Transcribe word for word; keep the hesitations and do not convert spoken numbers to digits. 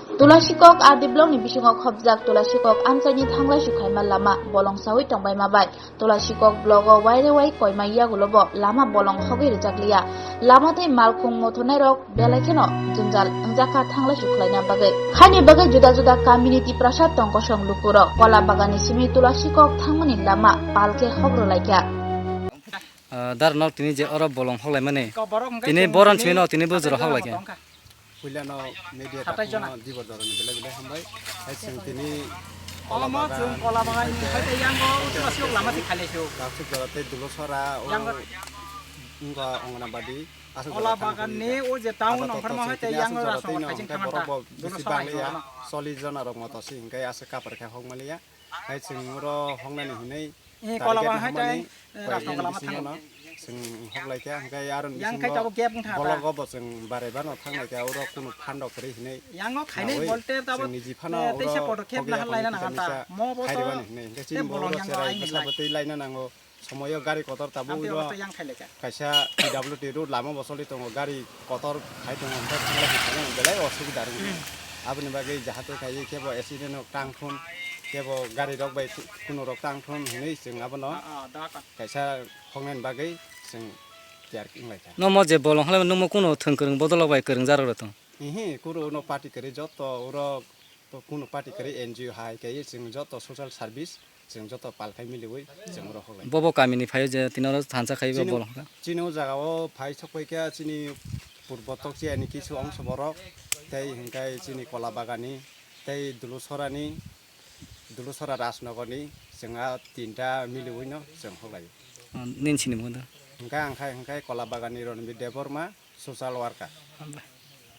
Tulasikok R D block ni bisingo khopjak Tulasikok amchaini thanglai sukhaima lama bolong sawi tongbaima bai Tulasikok blogo waire wai koima yagulo bo lama bolong hogwi rwjakliya. Lama tei malkhung mothornairok belai kheno jwngjal wngjakha thanglai sukhlaina bagwi. Haini bagwi juda juda community prasad tong kosong lukurok kola bagani simi Tulasikok thangmani lama palkhe hok rwlaikha. Ah, dar nok tini je oro bolong hoklaimani. Tini boron simi no tini bujuro hoklaikha. Puilano media takhuno dibo jorani belai belai hambai. Hai chwng tini kola bagan, kola bagan ni hai tei yango utra siyok lama si khailai siyok. Daksuk jora tei Dulusora o yango wngkha Anganabadi. Aswk kola jora bagan ni o je town ongkhorma hai tei yango rasong khaijing thamanta borok bo bisi bangliya. Chollish jona rok moto si hingkai aswk kapar khe hokmaliya. Hai chwng oro hoknani hinwi. Eh, kola bahai tei, eh, rastong lama thang. Chwng hoklaikha, hwnkhe aro yang khai tabo gap wngkha bologo bo chwng barai bano thangnaikha, oro kunu phando kwrwi hinwi. Yango khainai bolte tabo, chwng niji phano eh, teisa oro podokkhep hokya lahar laina nanganta. Mo bo khairibani hinwi. Hwnkhe chini bolong oro yang cherai laina bwsa nang. Bwtwi laina nango. Somoyo gari kotor tabo uro yang khailaikha. Kaisa P W D road lama bo choli tongo, gari kotor khai tongo, hwnkhe thanglai belai osubida rwngkha. Aboni bagwi jahate khai kebo accident rok tang thun, kebo gari rok bai kunu rok tang thun hinwi chwng abono kaisa hoknani bagwi chwng tiyar wnglaikha. Nomo je bolong halai nungmo kuno thwng kwrwng bodolok bai kwrwng jarok rw tong? Ihi, kunu uno party kwrwi joto uro, kunu party kwrwi N G O hai kaiwi chwng joto social service chwng joto pal khai miliwi chwng oro hoklai. Bobo kamini phaio je tini oro thansa khai bo bolong kha. Chini o jaga o phai sokpai kha chini purbo tokchiyani kisu ongso borok tei hwnkhe chini kola bagani tei Dulusorani, Dulusora Rajnogorni chwng a tinta miliwino chwng hoklai. Ah, nini sini mo da? Hwnkhe ang khai hwnkhe kola bagani Ronbir Debbarma, social worker.